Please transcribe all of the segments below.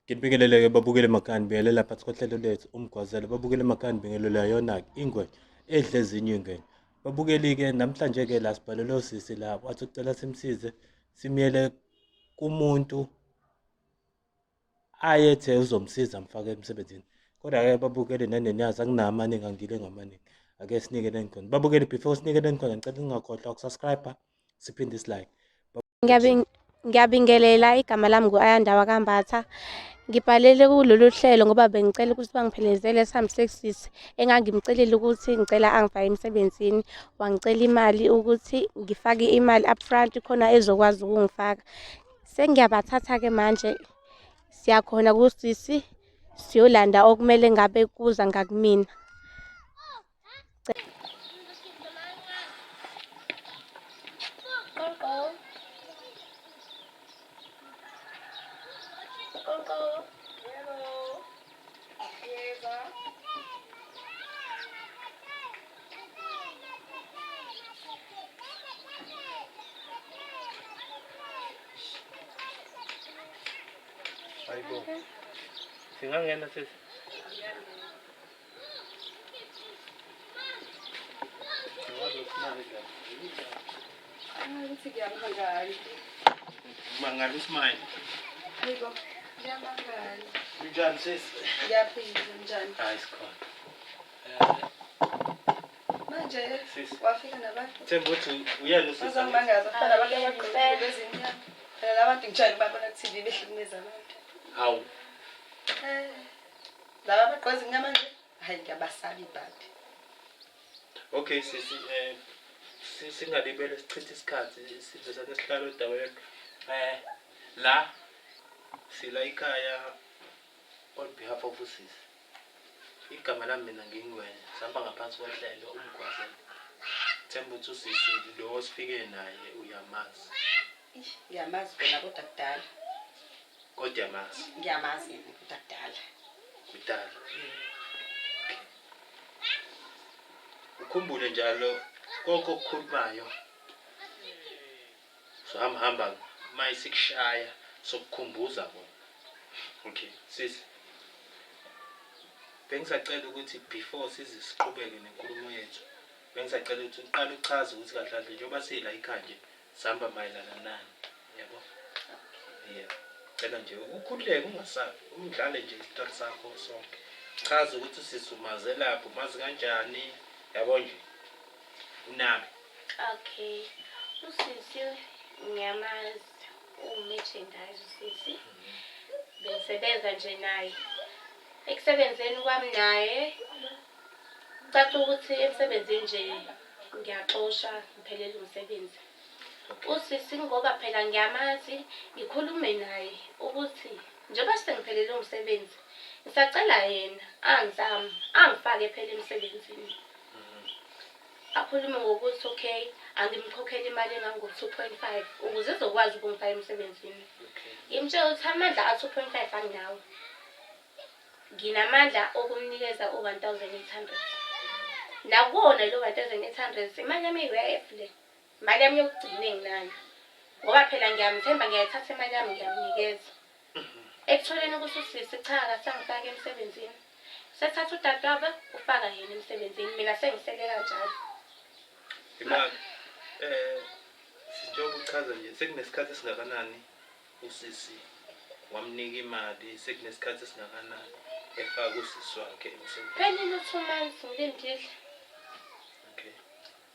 Ngibingelele-ke babukele emakhaya ngibingelela phakathi kohlelo lethu umgwazelo babukele emakhaya ngibingelela yona-ke ingwenya edla ezinye iy'ngwenya. Babukeli-ke namhlanje-ke la sibhalelwe usisi la wathi ucela simsize simyele kumuntu ayethe uzomsiza amfake emsebenzini. Kodwa-ke babukeli naneniyazi anginawo amaningi angile ngamaningi. Ake sinikeleni khona. Babukeli before sinikeleni khona ngicela ningakhohlwa ukusubscribe siphinde isilike. Ngiyabingelela, igama lami ngu-Ayanda wakaMbatha. Ngibhalele kulolu hlelo ngoba bengicela ukuthi bangiphelezele sihambe kusisi engangimcelile ukuthi ngicela angifake emsebenzini. Wangicela imali ukuthi ngifake imali upfront khona ezokwazi ukungifaka. Sengiyabathatha-ke manje siyakhona kusisi siyolanda okumele ngabe kuza ngakumina. Hayibo. Singangena sisi. Ukuthi ngiyamangala. Mangala usmile. Hayibo, ngiyamangala. Unjani sisi? Ngiyaphila, unjani? Hayi sikhona. Manje Sisi. wafika nabantu. Themba ukuthi uyena usisi. Bazokumangaza fana abantu abagqoke ezimnyama. Phela la bantu ngijwayele ukubabona ku-TV behlukumeza abantu. Hawu. Eh. Laba abagqoke ezimnyama nje, hayi ngiyabasaba ibhadi. Okay sisi eh singalibele sichithe isikhathi sivezane sihlalo odabeni. Eh la sila ikhaya on behalf of usisi. Igama lami mina ngingwenya sihamba ngaphansi kohlelo umgwazelo. Themba ukuthi usisi lo osifike naye uyamazi. Ish, ngiyamazi kona kodwa kudala. Kodwa uyamazi. Ngiyamazi yena kodwa kudala. Kudala. Ukhumbule njalo konke okukhulumayo sohamba hamba mayisikushaya sokukhumbuza kona. Okay, sisi. Bengisacela ukuthi before size siqhubeke nenkulumo yethu, bengisacela ukuthi uqale uchaze ukuthi kahle kahle njengoba sila ikhaya nje sihamba mayelana nani. Yabo? Yeah. Cela nje ukhululeke ungasabi, umdlale nje isitori sakho sonke. Chaza ukuthi sisi umazelaphi, umazi kanjani, yabo nje. Unabe. Okay. Usisi ngiyamazi uwu-merchandise usisi. Bengisebenza nje naye. Ekusebenzeni kwami naye kucaca ukuthi emsebenzini nje ngiyaxosha ngiphelelwe umsebenzi. Usisi ngoba phela ngiyamazi ngikhulume naye ukuthi njengoba sengiphelelwe umsebenzi ngisacela yena angizame angifake phela emsebenzini. Akhulume ngokuthi okay angimkhokhele imali engango-2.5 ukuze ezokwazi ukungifaka emsebenzini. Ngimtshela ukuthi amandla a-2.5 anginawo. Nginamandla okumnikeza u-1800. Nakuwona lo 1800 imali yami ye-UIF le. Imali yami yokugcina enginayo. Ngoba phela ngiyamthemba ngiyayithatha imali yami ngiyamnikeza. Ekutholeni ukuthi usisi cha akasangifaki emsebenzini. Sethatha udadewabo ufaka yena emsebenzini mina sengisele kanjalo. Imali eh njengoba uchaza nje sekunesikhathi esingakanani usisi wamnika imali sekunesikhathi esingakanani efaka usisi wakhe emsebenzini? Phelile u-2 months ngilindile. Okay.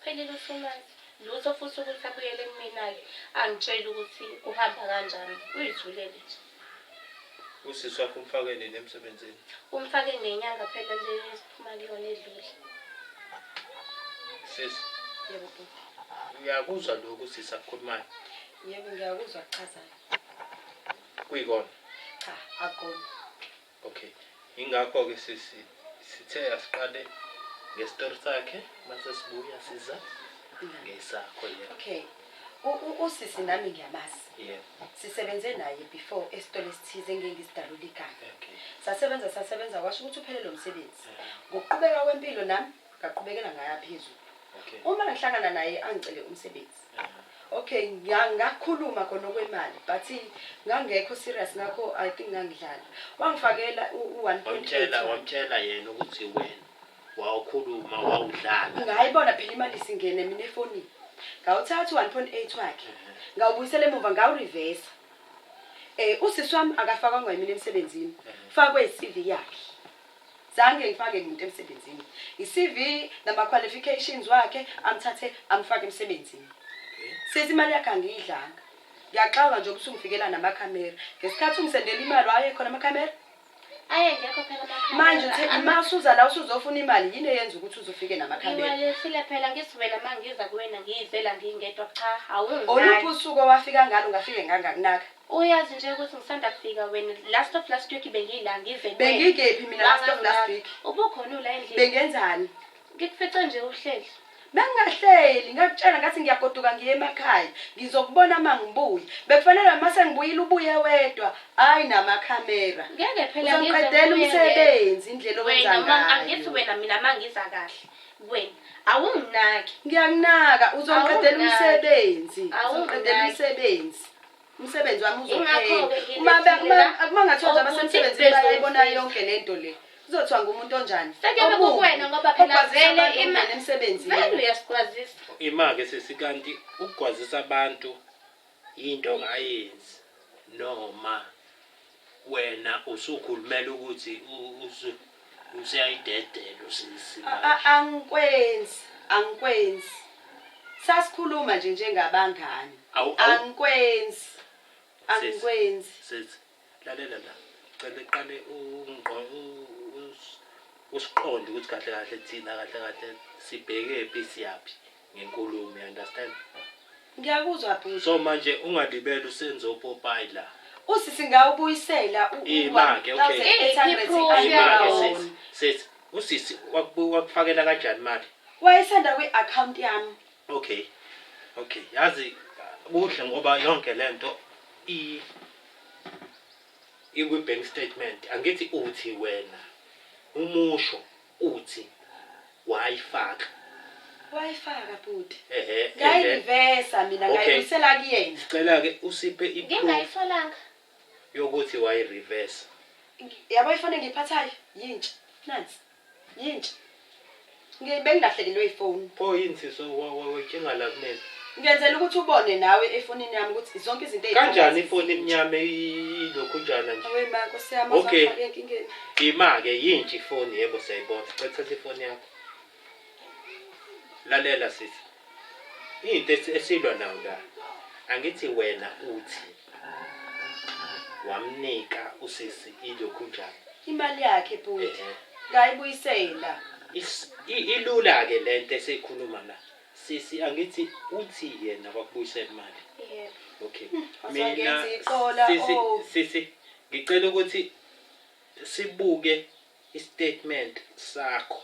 Phelile u-2 months. Lutho futhi ukuthi abuyele kumina-ke angitshele ukuthi kuhamba kanjani. Uyithulele nje. Usisi wakho umfake nini emsebenzini? Umfake ngenyanga phela le esiphuma kuyona edlule. Sisi, Yebo bhuti. uyakuzwa lokhu usisi akukhulumayo? Yebo ngiyakuzwa kuchazayo. Kuyikona. Cha, akukona. Okay. Ingakho-ke sisi sithe asiqale ngestori sakhe mase sibuya siza ngesakho yebo. Okay. Usisi nami ngiyamazi. Yebo. Sisebenze naye before esitolo esithize engeke ngisidalule igama. Okay. Sasebenza sasebenza kwasho ukuthi uphelele umsebenzi. Ngokuqhubeka kwempilo nami ngaqhubekela ngaya phezulu. Okay. Uma ngihlangana naye angicele umsebenzi. Okay, ngakhuluma khona okwemali, but ngangekho serious ngakho. I think ngangidlala. Wangifakela u-1.8. Wamtshela, wamtshela yena ukuthi wena wawukhuluma, wawudlala? Ngayibona phela imali isingene mina efonini. Ngawuthatha u-1.8 wakhe, ngawubuyisela emuva, ngawurivesa. Usisi wami akafakwanga yimina emsebenzini, fakwe i-CV yakhe. Zange ngifake muntu emsebenzini. I-CV nama-qualifications wakhe, amthathe amfake emsebenzini. Sithi imali yakhe angiyidlanga. Ngiyaxaka nje ukuthi ungifikela namakhamera ngesikhathi ungisendela imali, wayekhona amakhamera? Ayengekho phela amakhamera. Manje uthe ima usuza la usuzofuna imali, yini eyenza ukuthi uzofike namakhamera? Ngiwalethile phela. Ngithi wena uma ngiza kuwena ngiyizela ngingedwa, cha, Oluphi awunginaki. Usuku owafika ngalo ngafike ngangakunaka? Uyazi nje ukuthi ngisanda kufika wena, last of last week bengiyila, ngize kuwena. Bengikephi mina last of last week? Ubukhona ula endlini. Bengenzani? Ngikufice nje uhleli. Bengingahleli. Ngakutshela ngathi ngiyagoduka, ngiye emakhaya, ngizokubona uma ngibuye. Bekufanele uma sengibuyile ubuye wedwa, hhayi namakhamera. Ngeke phela ngize Uzongiqedela ngibuye. umsebenzi indlela owenza Wena angithi ngayo. wena, mina uma ngiza kahle wena awunginaki. Ngiyakunaka. Uzongiqedela Awunginaki. umsebenzi. Awunginaki. Uzongiqedela umsebenzi, umsebenzi wami uzophela. Ingakho-ke Uma ngilethile la uma kungathiwa nje ukuthi abasemsebenzini bayayibona bezongisiza. yonke lento le, kuzothiwa ngumuntu onjani? Sekuyobe Omubi, kukuwena ngoba phela ogwazisa vele abantu ukungena emsebenzini. Vele uyasigwazisa. Ima-ke sisi, kanti ukugwazisa abantu yinto ongayenzi noma wena usukhulumela ukuthi usuyayidedela usisi manje? Angikwenzi, angikwenzi. Sasikhuluma nje njengabangani. Angikwenzi, angikwenzi. Sisi, lalela la, cela iqale usiqonde ukuthi kahle kahle thina, kahle kahle sibhekephi, siyaphi ngenkulumo, you understand? Ngiyakuzwa, bhuti. So manje ungalibeli usenze opopayi la. Usisi ngawubuyisela Ima-ke, okay. u-1800. Iphi Ima-ke. Uyawona. Sisi, sisi, usisi wakufakela kanjani imali? Wayesenda kwi-akhawunti yami. Okay, yazi kuhle ngoba yonke lento ikwi-bank statement. Angithi uthi wena umusho uthi wayifaka? Wayifaka, bhuti. Ehe, and then Ngayirivesa mina. Okay. Ngayibuyisela kuyena. Sicela-ke usiphe i-proof Ngingayitholanga. Yokuthi wayi-reverse. Yabo, ifoni engiyiphathayo yintsha, nansi, yintsha. Bengilahlekelwe ifoni. Pho yini sisi wayitshenga la kumina? Ngenzela ukuthi ubone nawe efonini yami ukuthi zonke izinto Kanjani ey'phakathi ifoni zintsha. emnyama ilokhu njana nje? Awe ma, nkosi yami. Okay. Uzangifaka enkingeni. Ima-ke, yintsha ifoni, yebo, siyayibona. Sicela thatha ifoni yakho. Lalela sisi, into esilwa nayo la, angithi wena uthi wamnika usisi ilokhu njani? Imali yakhe, bhuti. Ngayibuyisela. Ilula-ke lento esiyikhuluma la, sisi. Angithi uthi yena wakubuyisela imali? Yebo. Okay. Wazangenza iqola, Sisi, oh. sisi, ngicela ukuthi sibuke i-statement sakho.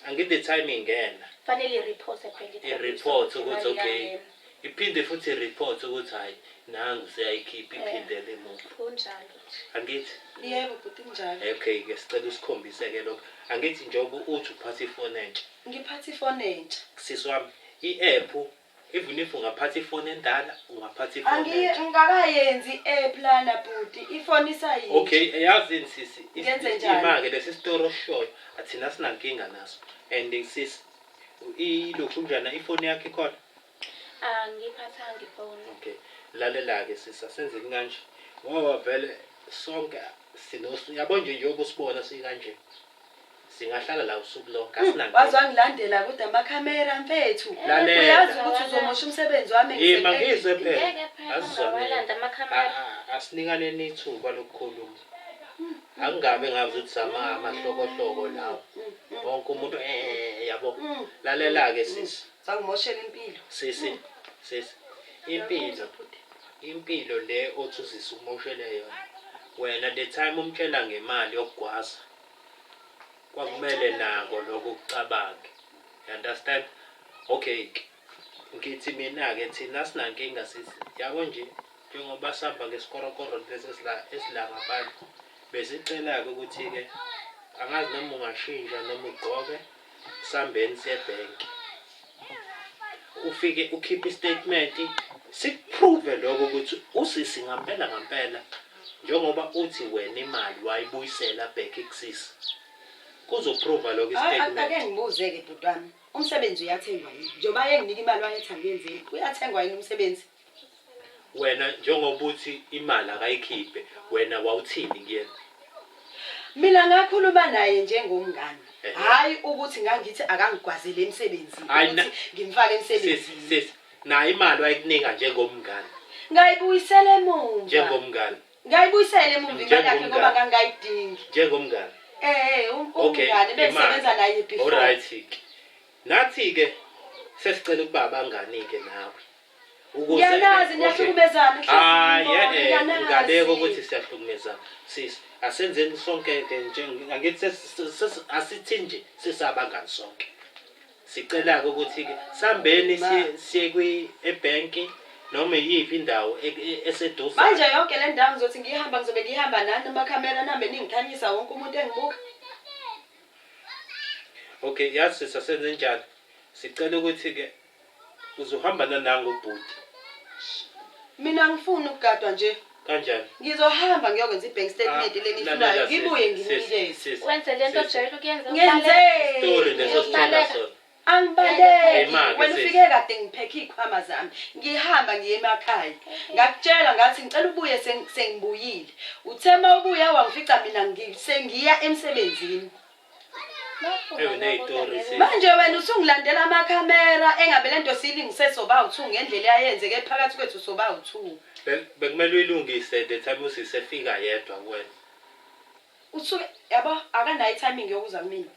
Angithi the time ingena Fanele i-report phela. I-report ukuthi Imali okay, iyangena. Iphinde futhi i-report ukuthi hayi, nangu seyayikhipha, iphindele emuva. Kunjalo nje. Angithi? Yebo, bhuti, kunjalo. Okay ke, sicela usikhombise-ke lokho. Angithi njengoba uthi uphatha ifoni entsha? Ngiphatha ifoni entsha. Sisi wami, i-app, even if ungaphatha ifoni endala, ungaphatha ifoni entsha. Ngingakayenzi i-app lana, bhuti, ifoni isayintsha. Okay, yazini sisi, Ngenze njani? ima-ke, lesi sitori osishoyo athina sinankinga naso. And sisi, ilokhu njana ifoni yakho ikhona? Angiphathanga ifoni. Okay, lalela-ke sisi, asenzeni kanje ngoba vele sonke yabo nje, njengoba usibona sikanje, singahlala la usuku lonke, asinankinga. Waze wangilandela kodwa amakhamera, mfethu. Lalela. Uyazi ukuthi uzomosha umsebenzi wami. Yima ngizwe phela. Ngeke phela Asizwaneni. ungawalanda amakhamera. Asinikaneni ithuba lokukhuluma. Akungabe ngazi ukuthi sama amahlokohloko lawo, wonke umuntu yabo. Lalela-ke sisi. Sangimoshela impilo. Sisi, sisi, impilo, impilo le othi usisi umoshele yona wena, the time umtshela ngemali yokugwaza kwakumele nako lokho kucabange, you understand? Okay ke, ngithi mina-ke thina sinankinga sisi, yabo nje, njengoba sihamba ngesikorokoro lesi esila ngaphandle, besicela-ke ukuthi-ke angazi noma ungashintsha noma ugqoke, sambeni siye ebhenki. Ufike ukhiphe istatement sikuprove lokho ukuthi usisi ngampela ngampela njengoba uthi wena imali wayibuyisela back kusisi. Kuzoprova lokho Hayi, istatement. Ake ngibuze-ke bhuti wami, umsebenzi uyathengwa yini? Njengoba enginika imali wayethi angiyenzeni, uyathengwa yini umsebenzi? Wena njengoba uthi imali akayikhiphe, wena wawuthini kuyena? Mina ngakhuluma naye njengomngani. Ehhe. Hhayi ukuthi ngangithi akangigwazele emsebenzini, Hhayi, na- ukuthi ngimfake Sisi, emsebenzini. sisi, naye imali wayekunika njengomngani. Ngayibuyisela emuva. Njengomngani. Ngayibuyisela emuva imali yakhe Njengomngani. ngoba ngangayidingi. Njengomngani. Eh, Okay, umngani bengisebenza imali. naye before. Alright ke. Nathi ke sesicela ukuba abangani ke nawe. Ukuze Ngiyanazi okay. niyahlukumezana. Hayi hlezi eh ngiyanazi. ngaleko ukuthi siyahlukumezana. Sis, asenzeni sonke ke nje angithi asithi nje sisabangani sonke. Sicela ke ukuthi ke sambeni siye siye kwi ebank noma iyiphi indawo eseduze. Manje yonke le ndawo ngizothi ngihamba ngizobe ngihamba nani amakhamera nihambe ningikhanyisa wonke umuntu engibuka. Okay, yazi sisasenze njani? Sicela ukuthi ke uzohamba nanangu ubhuti. Mina ngifuni ukugadwa nje. Kanjani? Ngizohamba ngiyokwenza i-bank statement Ah, le niyifunayo lalela, ngibuye sis, nginikeze. sis, Wenze lento sis. ojwayele ukuyenza. Story leso Ngenzeni? sitshela Ubaleka. sona. Angibaleki. Ima-ke, Wena sis. ufike kade ngiphekhe iy'khwama zami. Ngihamba ngiye emakhaya. Ngakutshela ngathi ngicela ubuye sengibuyile. Uthe uma ubuya wangifica mina sengiya emsebenzini. Ewe, ney'tori, sis. Manje wena usungilandela amakhamera engabe lento siyilungise soba u-two ngendlela eyayenzeke phakathi kwethu soba u-two. Bekumele uyilungise the time usisi efika yedwa kuwena. Usuke yabo akanayo i-timing yokuza kumina.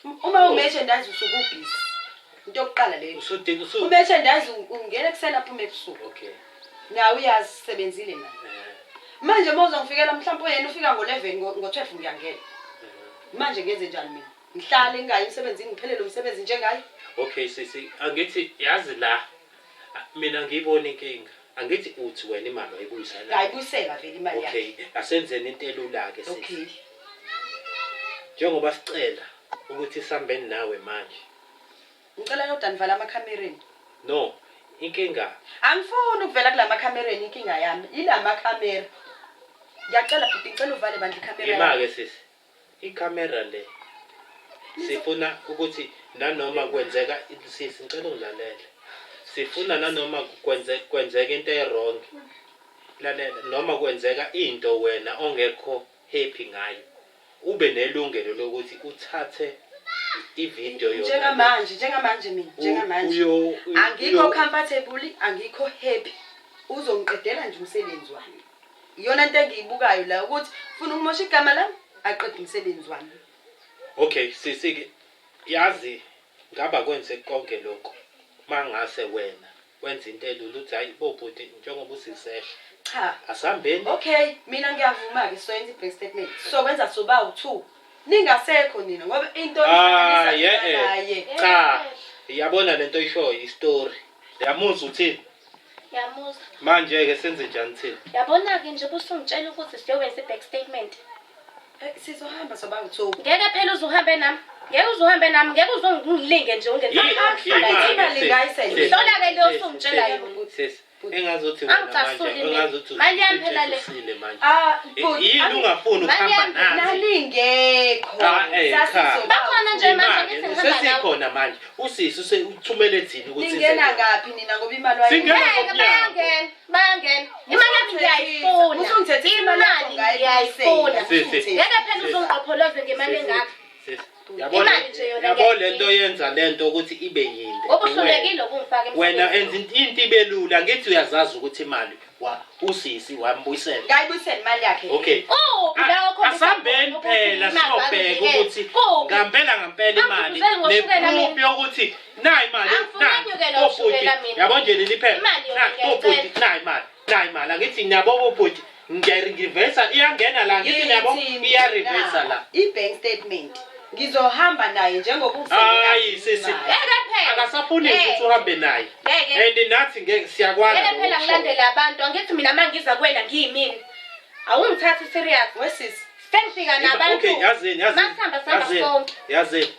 Uma umerchandise usuke ubhizi. Into yokuqala leyo. Usudinga usu Umerchandise ungena ekuseni aphume ebusuku. Okay. Nawe uyazi sisebenzile naye. Manje uma uzongifikela mhlawumbe yena ufika ngo-11 ngo-12 ngiyangena. Manje ngenze njani mina? Ngihlale ngingayi emsebenzini ngiphelele umsebenzi njengaye? Okay sisi, angithi yazi la mina ngiyibona inkinga. Angithi uthi wena imali wayibuyisela. Ngayibuyisela vele imali yakhe. Okay, asenzeni into elula ke sisi. Okay. Njengoba sicela ukuthi sihambeni nawe manje. Ngicela kodwa nivala amakhamereni. No, inkinga Angifuni ukuvela kula makhamereni inkinga yami. Ila makhamera. Ngiyacela bhuti ngicela uvale bandla ikhamera. ima yakho. ke sisi. Ikhamera le sifuna ukuthi nanoma kwenzeka sisi ngicela ungilalele. Sifuna nanoma kwenzeka into e-wrong. Lalela noma kwenzeka into wena ongekho happy ngayo. Ube nelungelo lokuthi uthathe ivideo yona. Njengamanje, mina, njengamanje. Angikho comfortable, angikho happy. Uzongiqedela nje umsebenzi wami. Iyona into engiyibukayo la ukuthi ufuna ukumosha igama lami, aqede umsebenzi wami. Okay, sisi ke yazi ngaba kwenze konke lokho mangase wena wenza into elula uthi hayi bobhuti njengoba usisesha Cha. asihambeni. Okay, mina ngiyavuma ke soyenza i-bank statement. Sokwenza soba u2. Ningasekho nina ngoba into Ah, ihlanganisa yeah, mina eh. naye. Cha, yabona lento oyishoyo istory. Yamuzwa uthini? Yamuzwa. Manje ke senze njani thina? Yabona-ke nje ubusungitshela ukuthi siyowenza i-bank statement. Sizohamba soba u2. Ngeke phela uze uhambe nami. Ngeke uze uhambe nami, ngeke uze ungilinge nje ungenze. Imali ngayisele. Ihlola-ke leyo usungitshela yona. Sisi, engazuthi wena manje, Angicasuli mina. engazuthi Mali yami phela le. usile manje. Ah, bhuti, Yini ungafuni Mali ukuhamba yami, nathi? Nalingekho. Ah, eh, cha. Sasizoba Bakhona nje manje Imali, ngithi ngihamba nawe. Sesikhona manje. Usisi uthumele thina ukuthi Ningena size. ngaphi nina ngoba imali wayo. Singena Ngeke ngomnyango. bayangena, bayangena. Imali yami ngiyayifuna. Usungithethisa imali yakho Imali ngayibuyisela. ngiyayifuna. Sisi. Ngeke phela uzongiqopholoze ngemali engaka. Sisi, yabona Imali nje yona yabo ngiyayidinga. lento yenza lento ukuthi ibe yinde. Ngoba uhlulekile ukungifaka Wena emsebenzini. enza into ibe lula ngithi uyazazi ukuthi imali wa usisi wambuyisela. Ngayibuyisela imali yakhe. Okay. Kuphi la okhombisa Asambeni ukuthi phela imali siyobheka wanginikeza? ukuthi Kuphi? ngampela ngampela imali Angifuzeli ngoshukela mina. neproof yokuthi nayi imali Angifuni nayi, ukunyukelwa bobhuti, ushukela mina. yabo nje leli phepha Imali yona nayi, bobhuti ngiyayicela. nayi imali nayi imali angithi niyabo bobhuti ngiyarivesa iyangena la ngithi niyabo Ngithi iyarivesa mina, la. I-bank statement. Ngizohamba naye njengoba Hayi sisi Ngeke phela. akasafuni Ngeke. ukuthi uhambe naye. Ngeke. And nathi ngeke siyakwala. Ngeke phela ngilandele abantu. Angithi mina mangiza kuwena ngiyimina. Awungithathi serious. Wesisi. Sengifika nabantu. Okay, yazini yazini. Masihamba sihamba yazini, sonke. Yazini.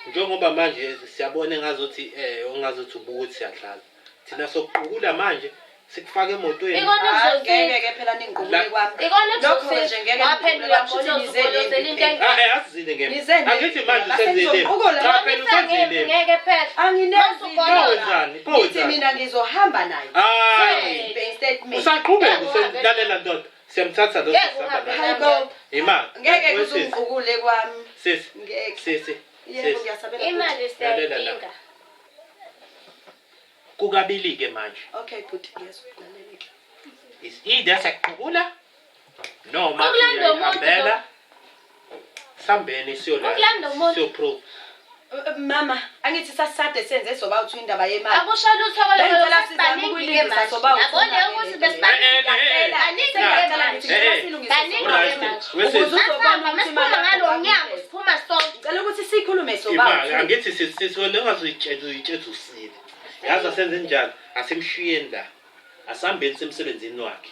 Njengoba manje siyabona engazuthi ungazuthi ubuka ukuthi siyadlala. Thina sokuqukula manje sikufake emotweni. Ikona Hayi, kuzosiza. ngeke ke phela ningiqubule La- kwami. Ikona Lokho kuzosiza. nje ngeke Waphendula ningiqubule kwami, Mgolozi, shuthi nize ugolozela into nempi. engekho. Ah, asizile ngempi. Nize nempi. Angithi manje Base usenzile. nizoqukula. Cha phela usenzile. Ngeke phela. Anginezi. Wenzani? Pho Ngithi wenzani? mina ngizohamba naye. Hayi. Bank statement. Usaqhubeka Ngeke uhambe. uselalela ndoda. Siyamthatha lo Ngeke sisihamba uhambe. naye. Hayi bo. Ima. Ngeke We sisi. kuzungiqukule kwami. Sisi. Ngeke. Sisi. Yebo Sisi. ngiyasabela. bhuti. Imali Lalela la. siyayidinga. Kukabili ke manje. Okay bhuti ngiyezwa. Lalela. Is either siyaqhubula noma Ukulanda umuntu uyayihambela. Sambeni siyola. Ukulanda umuntu. Siyoprove. Mama, angithi sasade senze soba uthi indaba yemali. Akusho lutho Bengicela sizame baningi ke ukuyilungisa manje. soba uthi Yabona ukuthi besibaningi. Baningi ke manje. Baningi ke Alright. manje. Wesisi. Ukuze uzobona Masihamba ukuthi masiphuma imali ngalo yakho mnyango siphuma sonke. Ngicela ukuthi sikhulume soba Imali uthi. angithi sisi wena ungazuyitshela uyitshela usile. Yazi asenze njani? Asimshiyeni la. Asambeni semsebenzini wakhe.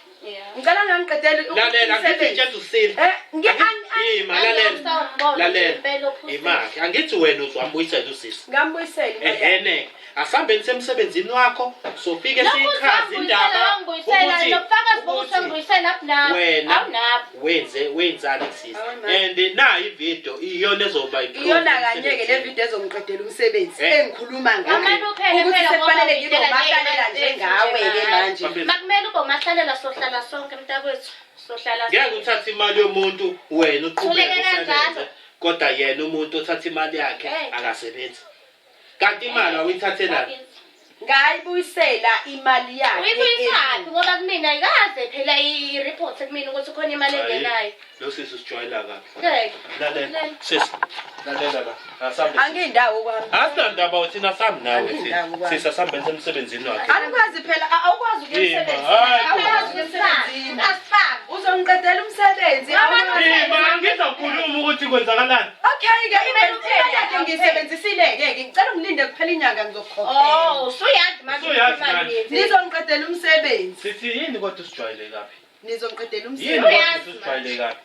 Ngicela ngangiqedele Lalela angithi uyitshela usile. Ima lalela. Usawumbona Lalela. impela ophusile. Imali angithi wena uzwambuyisela usisi. Ngambuyisela imali yakhe. Ehene asambeni semsebenzini wakho sofike Lokhu siyichaze indaba wangibuyisela ukuthi nobufakazi bokuthi ukuthi wangibuyisela abunabo. wena Awunabo. wenze wenzani kusisi Hayi, ma. and nayi ivideo iyona ezoba i-proof Iyona kanye ke le emsebenzini. video ezongiqedela umsebenzi Eh. engikhuluma ngayo. Amane uphele Ukuthi phela ngoba sekufanele ngibe uyitshela umahlalela ngey'mali njengawe zethu ke nje manje. Bafethu, Makumele ube umahlalela sohlala sonke mntakwethu. Sohlala ngeke sonke. uthathe imali yomuntu wena uqhubeke Thuleke kanjalo. usebenze kodwa yena umuntu othatha imali yakhe Ngeke. akasebenzi kanti imali awuyithathelani Ngayibuyisela imali yakhe. Uyibuyisaphi ngoba kumina ayikaze phela i-report kumina ukuthi khona imali engenayo. lo sisi usijwayela kabi Ngeke. lalela sisi lalela la asambe Angindawo kwami. asinandaba thina sami nawe Angindawo sisi kwami. sisi asambeni semsebenzini wakhe Anikwazi phela awukwazi ukuya Ima, emsebenzini. hayi. Awukwazi ukuya emsebenzini. Asifaki. Uzongiqedela umsebenzi. awukwazi. Ima ngizokhuluma ukuthi kwenzakalani Okay ke Kumele uphele, imali yakhe ngiyisebenzisile ke ke ngicela ungilinde kuphela inyanga ngizokukhokhela. Oh, usuyazi manje Usuyazi ukuthi imali manje. yenzeni. Nizongiqedela umsebenzi. sithi yini kodwa usijwayele kabi Nizongiqedela yini umsebenzi. kodwa Uyazi usijwayele kabi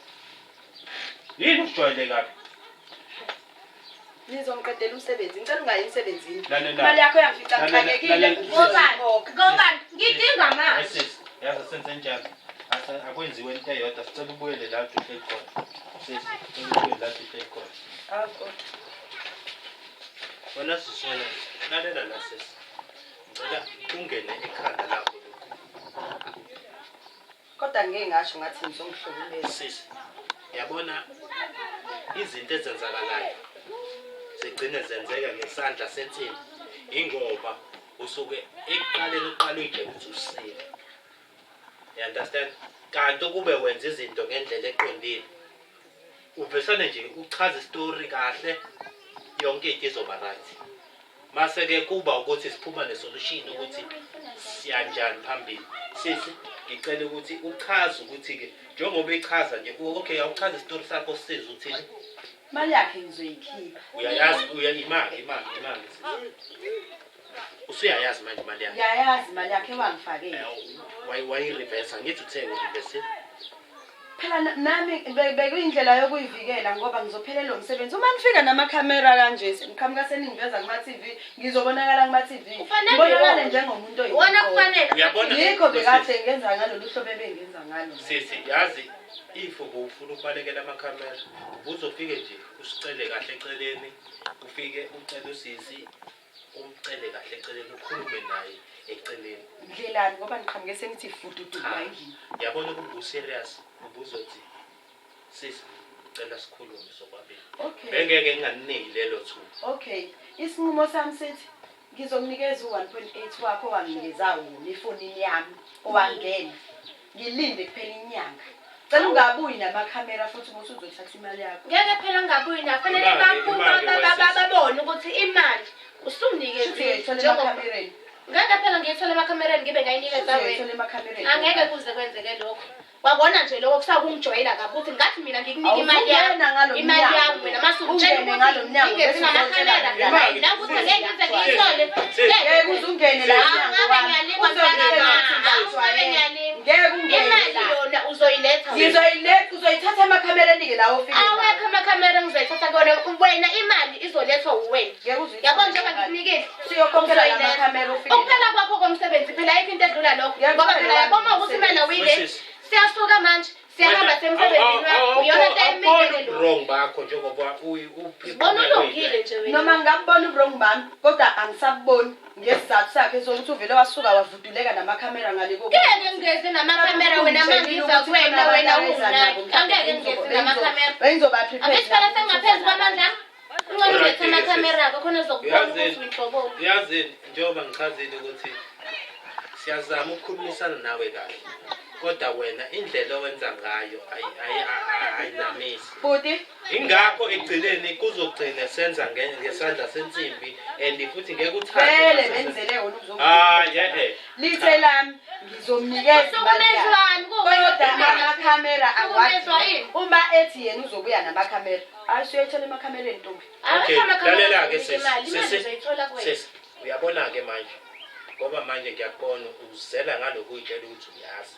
yini usijwayele kabi Nizongiqedela umsebenzi. Ngicela ungayi emsebenzini. Lalela. Imali yakho yangifica Lalela, ngixakekile. lalela. Ngobani? Ngizoyikhokha. Ngobani? Ngidinga manje. sisi yazi senze njani akwenziwe into eyodwa sicela ubuyele la kade uhleli khona sisi sicela ubuyele la kade uhleli khona Awu, kodwa. wena sisi wena lalela la sisi ngicela ungene ekhanda lakho lokhu Kodwa ngeke ngasho ngathi nizongihlukumeza. sisi yabona izinto ezenzakalayo zigcine zenzeka ngesandla sensimbi ingoba usuke ekuqaleni uqala uyitshela ukuthi usile you understand kanti ukube wenza izinto ngendlela eqondile uvesane nje uchaze isitori kahle yonke into izoba right mase-ke kuba ukuthi siphuma nesolution ukuthi siyanjani phambili sisi ngicela ukuthi uchaze ukuthi-ke njengoba echaza nje okay awuchaze isitori sakho sisize uthini Imali yakhe ngizoyikhipha. uyayazi uya imali imali imali sisi. Usuyayazi manje imali yakhe Ngiyayazi imali yakhe wangifakela. Wayi-reverse angithi uthe ureverse Phela nami bekuyindlela yokuyivikela ngoba ngizophelelwa umsebenzi. Uma nifika namakhamera kanje seniqhamuka seningiveza kuma-TV, ngizobonakala kuma-TV. Kufanele Ngibonakale wona. njengomuntu Wona oyinkosi. kufanele. Uyabona? Yikho bekade ngenza ngalolu hlobo ebengenza ngalo. Sisi yazi if ubufuna ukubalekela amakhamera ubuzofike nje usicele kahle eceleni ufike ucele usisi umcele kahle eceleni ukhulume naye eceleni Ndlelani ngoba niqhamuke senithi fududu la endlini. yabona ukuba userious ubuzothi sisi cela sikhulume sokwabili Okay. bengeke nginganiniki lelo thuba Okay. Isinqumo sami sithi ngizokunikeza u-1.8 wakho owanginikeza wona efonini yami owangena. Ngilinde kuphela inyanga. Cela ungabuyi namakhamera futhi ukuthi uzothatha imali yakho. Ngeke phela ngabuyi na fanele Imali, baphuma imali, wesisi. babone ukuthi imali Shuthi usumnikezile uyayithola njengoba emakhamereni. ngeke phela ngiyithola emakhamereni ngibe ngayinikeza Shuthi wena. uyayithola emakhamereni. Angeke kuze kwenzeke lokho. Wabona nje lokho kusakungijwayela kabi ukuthi ngathi mina ngikunika imali yami. Awuzungena ngalo Imali mnyango. yami wena mase ungitshela Ungene ngalo ukuthi mnyango, ngingezi bese namakhamera. uzotshela mina. Nakuthi angeke ngize ngiyithole. Sisi. Ngeke uze ungene la Hawu, mnyango ngabe wami. ngiyalingwa Uzongitshela mntaka ukuthi ma. Hawu, ngabe ngiyajwayela. ngiyalingwa. Ngeke ungene Imali la. yona uzoyiletha Uzoyiletha wena. Ngizoyiletha, uzoyithatha emakhamereni-ke lawo ofike nawo. Awekho amakhamera engizoyithatha kuwona. Wena imali izolethwa uwena. Ngeke uze uyithole Yabo njengoba imali. ngikunikile. Siyokhokhela Uzoyiletha. lamakhamera ofike Ukuphela kwakho komsebenzi phela ayikho into edlula lokho. Ngeke Ngoba uphele phela yabo uma wami ukuthi imali umsebenzi. awuyilethi. Wesisi. Siyasuka manje. Siyahamba semsebenzini wakho. Iyona nto emile lo. Wrong bakho njengoba Bona ulungile nje wena. Noma ngingabubona uburongi bami kodwa angisabuboni ngesizathu sakhe sokuthi uvele wasuka wavuduleka namakhamera ngale Ngeke ngingeze namakhamera wena mangiza kuwena wena unginaki. Angeke ngingeze namakhamera. Bengizoba prepared. Angithi phela sengaphezu kwamandla. Ungcono Alright, ulethe amakhamera akho khona uzokubona Yazini. ukuthi uyinhloboni. Yazini njengoba ngichazile ukuthi siyazama ukukhulumisana nawe kahle kodwa wena indlela owenza ngayo ayinamisi. Bhuti, Ingakho ekugcineni kuzogcina senza ngesandla sensimbi and futhi ngeke uthande. vele benzele wona uzongibona. Ah, yeah. Lithe lami ngizomnikeza imali yakhe. Uhlukumezwani kuwena. Kodwa amakhamera Uhlukumezwa awadingi. yini? Uma ethi yena uzobuya namakhamera, hayi suyayithola emakhamereni ntombi. Okay, Awekho amakhamera lalela-ke ozokunika sisi. imali. Imali Sisi. uzoyithola kuwena. Sisi, uyabona-ke manje ngoba manje ngiyakubona uzela ngalokhu uyitshela ukuthi uyazi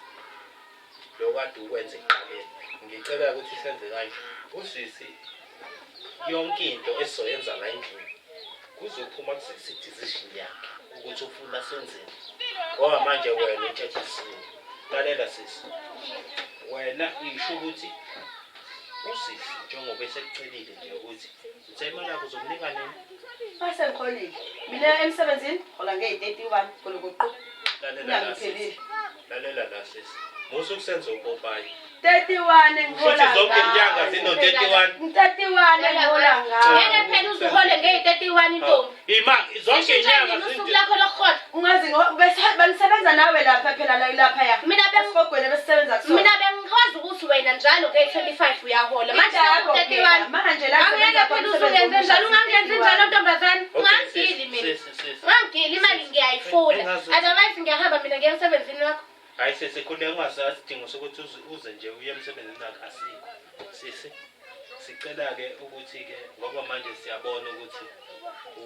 lokhu kade ukwenza ekuqaleni. Ngicela ukuthi senze kanje. Usisi yonke into esizoyenza la endlini kuzophuma kusisi decision yakhe ukuthi ufuna senzeni. Ngoba manje wena utshetshisile. Lalela sisi. Wena isho ukuthi usisi njengoba esekucelile nje ukuthi uthe imali yakho uzomnika nini? Mase ngiholile. Mina emsebenzini hola ngeyi-31 golokoqo. Lalela la Inyanga iphelile. sisi. Lalela la sisi. Musa ukusenza upopayi. 31 engihola Futhi zonke inyanga ngayo. zino-31. 31 engihola ngayo. Ngeke phela uzuhole ngeyi-31 intombi. Ima zonke Ishintsha inyanga nini usuku lakho lokuhola? Ungazi bengisebenza nawe lapha phela la laphaya. Mina Esihogweni besisebenza kusona. Mina bengikwazi ukuthi wena njalo ngeyi-25 uyahola. Manje Ingakho phela, seku-31. manje la Angeke ngisebenza phela khona usuyenze umsebenzi njalo, ungangenzi njalo ntombazane. Okay, Ungangigili sisi, mina. sisi, sisi. Ungangigili imali ngiyayifuna. Engazuthi- Otherwise ngiyahamba mina ngiya emsebenzini wakho. Hayi sisi, khuleka ungasasidingo sokuthi uze nje uye emsebenzini wakho asikho. Sisi, sicela-ke ukuthi-ke ngoba manje siyabona ukuthi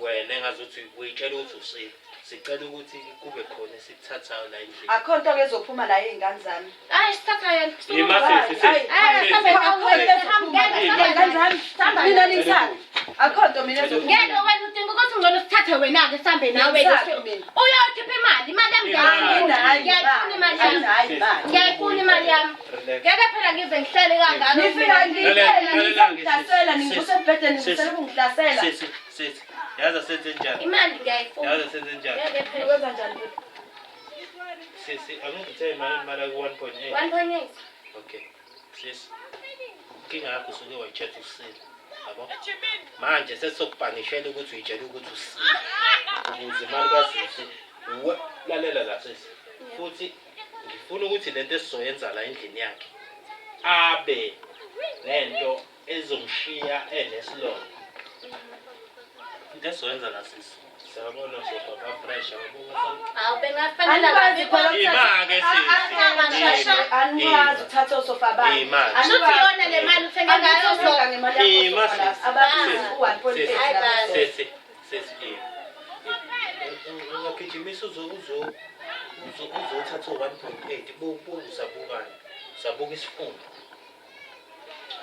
wena engazuthi uyitshela ukuthi usile. Sicela ukuthi kube khona esikuthathayo la endlini. Akho nto ke ezophuma la ey'ngane zami. Hayi sithatha yena. Ima sisi, sisi. Hayi, Hayi, sisi. sambe Akho nto ezophuma la ey'ngane zami. Mina ningithanda. Akho nto mina ezophuma. Ngeke wena udinga ukuthi ngcono sithathe wena-ke sihambe nawe. Ngiyisaphi mina? Uyokhipha imali, imali yami Imali. ngiyayifuna. Ngiyayifuna imali yami. Anginayo imali. Ngiyayifuna imali yami. Relax. Ngeke phela ngize ngihlele kangaka. Nifika Lalela, ngiyitshela lalela-ke, ngisangihlasela sisi, ningivuse embhedeni sisi, ngivuseleka ungihlasela. Sisi, sisi. Yazi senze njani? Imali ngiyayifuna. Yazi senze njani? Ngeke phela. Wenza njani bhuti? Sisi, angingithe imali imali ku 1.8. 1.8. Okay. Sisi. Inkinga yakho usuke wayitshela usile. Yabo? Manje sesizokubhanishela ukuthi uyitshele ukuthi usile. Ukuze imali kasisi lalela la sisi. Futhi ngifuna ukuthi lento esizoyenza la endlini yakhe abe nento ezomshiya enesilonda. Into esizoyenza la sisi. Siyabona sofa ba fresh yabo. Hawu bengafanele Anikwazi kabi. phela Ima-ke sisi. Anikwazi ukuthatha osofa bami. Ima. Shuthi yona le mali uthenge ngayo Angithi ngemali yakho Ima, osofa laba. sisi. Ababizi Sisi. u-1.8 Hayi, laba. baba. Sisi, sisi, ima. Ungagijimisa uzothatha u-1.8 usabukani usabuka isifundo.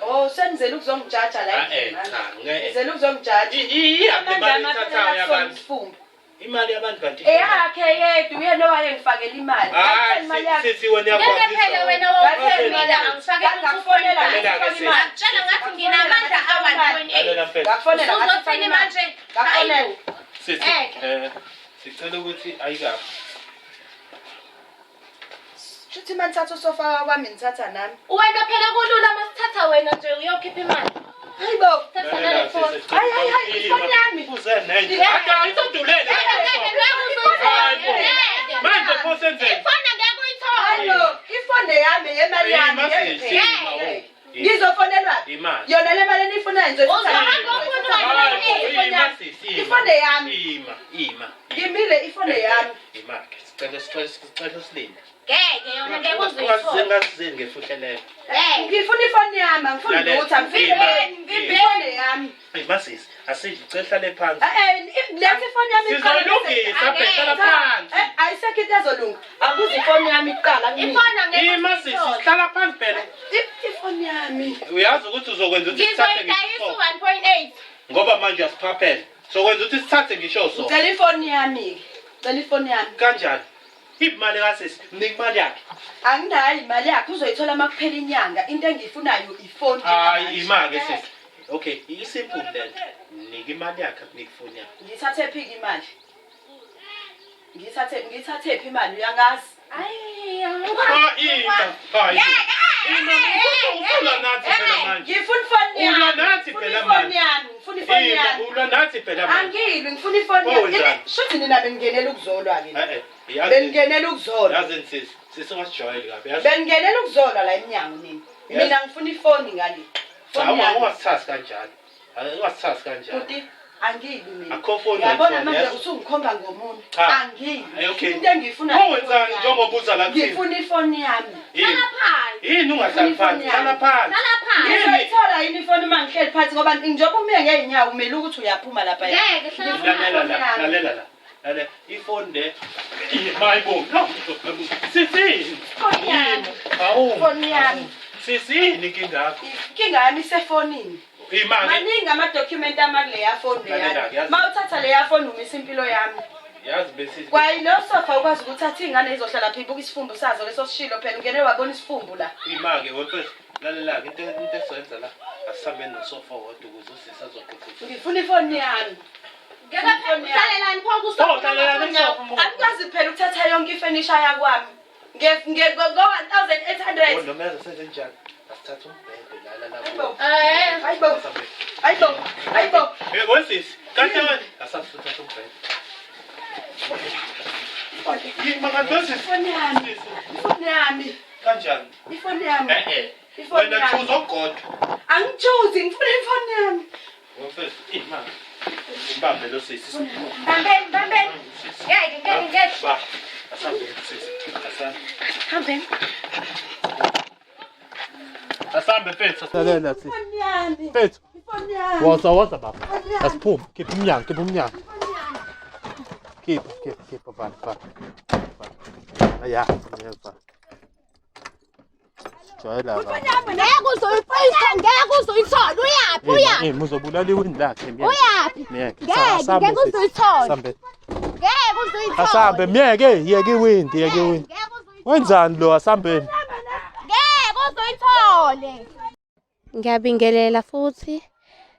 Oh, senizele ukuzongijaja la Ah, eh, endlini manje. cha, ngeke. Nizele ukuzongijaja. Iyaphi Amandla imali ami ethathayo aphelela kusona yabantu? isifumbu. Imali yabantu kanti Eyakhe yedwa uyena owayengifakela imali. Ngathela imali Hayi yakhe. sisi wena Ngeke uyakwazisa. phela wena Ngathela wokuthi imali mina yakhe. angifake Ngangakufonela Lalela-ke ngathi sisi. imali. Ngakutshela ngathi nginamandla a-1.8. Lalela mfethu. Ngakufonela ngathi Uzothini manje? Ngakufonela. Sisi, Eke. sicela ukuthi ayikaphi. Shuthi uma nithatha usofa wami nithatha nami. Wena phela kulula masithatha wena nje uyokhipha imali. Hayi bo. Thatha nale phone. Hayi, hayi, hayi, ifoni yami. Uze nenje. Ade ayisodulele. Ngeke ngeke uzothola. Ngeke. Manje pho senzeni? Ifoni ngeke uyithole. Hayi bo. Ifoni yami yemali yami. Ima sisi, ngeke. ima, oh. Ngizofonelwa. Imali. Yona le mali eniyifunayo ngizoyithatha. Uzohamba ufuna Hayi, imali. ima sisi, ima. Ifoni yami. Ima, ima. Ngimile ifoni yami. Ima ke. Sicela sicela sicela usilinde. Ngeke yona ngeke uze uyithole. Ungasizeni ngefuhleleyo. Ngeke. Ngifuna ifoni yami, angifuni Lalela. lutho, angifuni Ima. ngifuna ifoni yami. Eyi masisi, asidli cela hlale phansi. Eh, letha ifoni yami iqala. Sizoyilungisa Angeke. phela hlala phansi. Eh, ayisekho into ezolunga. Akuze ifoni yami iqala kumina. Ifoni angeke Ima uze sisi, uyithole. hlala phansi phela. Ifoni yami. Uyazi ukuthi uzokwenza ukuthi sithathe ngisho Ngizoyidayisa isofa. u-1.8. Ngoba manje uyasiphaphela. Sokwenza ukuthi sithathe ngisho so. Ngicela ifoni yami. Ngicela ifoni yami. Kanjani? Imali kasisi, mnika imali yakhe. Anginayo imali yakhe uzoyithola uma kuphela inyanga. Into engiyifunayo ifoni. Hayi ima-ke sisi. Okay, isimple lento. Nika imali yakhe akunike ifoni yakhe. Ngithathe phi imali? Ngithathe ngithathe phi imali uyangazi? Ayi, Ah, ima. Hayi. Ima, usulwa nathi phela manje. Ngifuna ifoni yami. Ulwa nathi Ngifuna phela ifoni manje. yami. Ngifuna ifoni Ima, yami. ulwa nathi phela manje. Angilwi ngifuna ifoni Oh, yami. wenzani? Shuthi nina bengingenela ukuzolwa ke. Eh eh, yazi. Bengingenela ukuzolwa. Yazi sisi, sisi ungasijwayeli kabi. Yazi. Bengingenela ukuzolwa la eminyango nina. Yes. Mina ngifuna ifoni ngale. Cha, Ifoni yami. ungasithathi kanjalo. Ungasithathi kanjalo. Bhuti, angilwi mina. Akho phone Uyabona oyifoni, manje yes? usungikhomba ngomunwe. Cha. Angilwi. Eh, okay. Into engiyifuna. Pho wenzani njengoba uza la kuthina? Ngifuna ifoni yami. Yini? Hlala phansi. Yini ungahlali phansi? Hlala phansi. Hlala phansi. Yini? Ngizoyithola yini ifoni uma ngihleli phansi ngoba njengoba ume ngey'nyawo umele ukuthi uyaphuma lapha. Ngeke hlala phansi. Lalela la, lalela la. Lalela, ifoni le. Hayi bo. No. Sisi. Ifoni yami. Hawu. Ifoni yami. Sisi yini inkinga yakho? Inkinga yami isefonini. Imali. Maningi amadokhumenti ama kuleya foni Lalela, leyana. yazi- Uma uthatha leya foni umisa impilo yami. Yazi bese Kwayilo sofa ukwazi ukuthatha iy'ngane izohlala phi ibuka isifumbu sazo leso sishilo phela ungene wabona isifumbu la. Ima-ke wemfethu. Lalela-ke into into esizoyenza la. Asihambeni nosofa wodwa ukuze usisi azogqugquzela. Ngifuna ifoni yami. Ngeke phela uhlalelani pho Oh, kusofa. hlalelani kusofa. Angikwazi phela ukuthatha yonke ifenisha yakwami. Ngo-1,800. Oh, noma yazi senze njani? Asithathe umbhede lala la. Hayibo. Eh. Hayibo. Hayibo. Hayibo. Eh, wesisi, kanti wena asabe sithatha umbhede. Yima kanti wesisi. Ifoni yami. Ifoni yami. Kanjani? Ifoni yami. Eh eh. Ifoni Wena yami. choose ogodwa. Angichoose ngifuna ifoni yami. Wemfethu, ima. Ibambe lo sisi. Bambeni, bambeni. Ngeke, ngeke, ngeke. Ba. Asambe sisi. Asambe. Hambeni. Asambe mfethu. Lalela sisi. Ifoni yami. Mfethu, Ifoni yami. woza woza baba. Ifoni yami. Asiphume, khipha umnyango, khipha umnyango. Khipha, khipha, khipha vala, vala. Vala. Ya, ngiyeva. Sijwayela kabi. Ngeke uzoyifisa, ngeke uzoyithola. Uyaphi? Uyaphi? Eh, muzobulala iwindi lakhe myeke. Uyaphi? Myeke. Ngeke, Asambe, ngeke sisi. uzoyithola. Asambe. Ngeke uzoyithola. Asambe myeke, yeke iwindi, yeke iwindi. Ngeke uzoyithola. Wenzani lo asambeni? Ngeke uzoyithole. Ngiyabingelela futhi.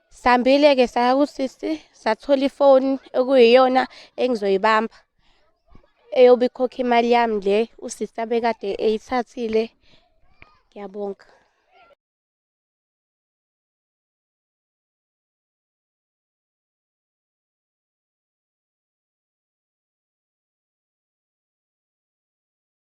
Sihambile ke saya kusisi sathola ifoni okuyiyona engizoyibamba. Eyobe ikhokha imali yami le usisi abekade eyithathile. Ngiyabonga.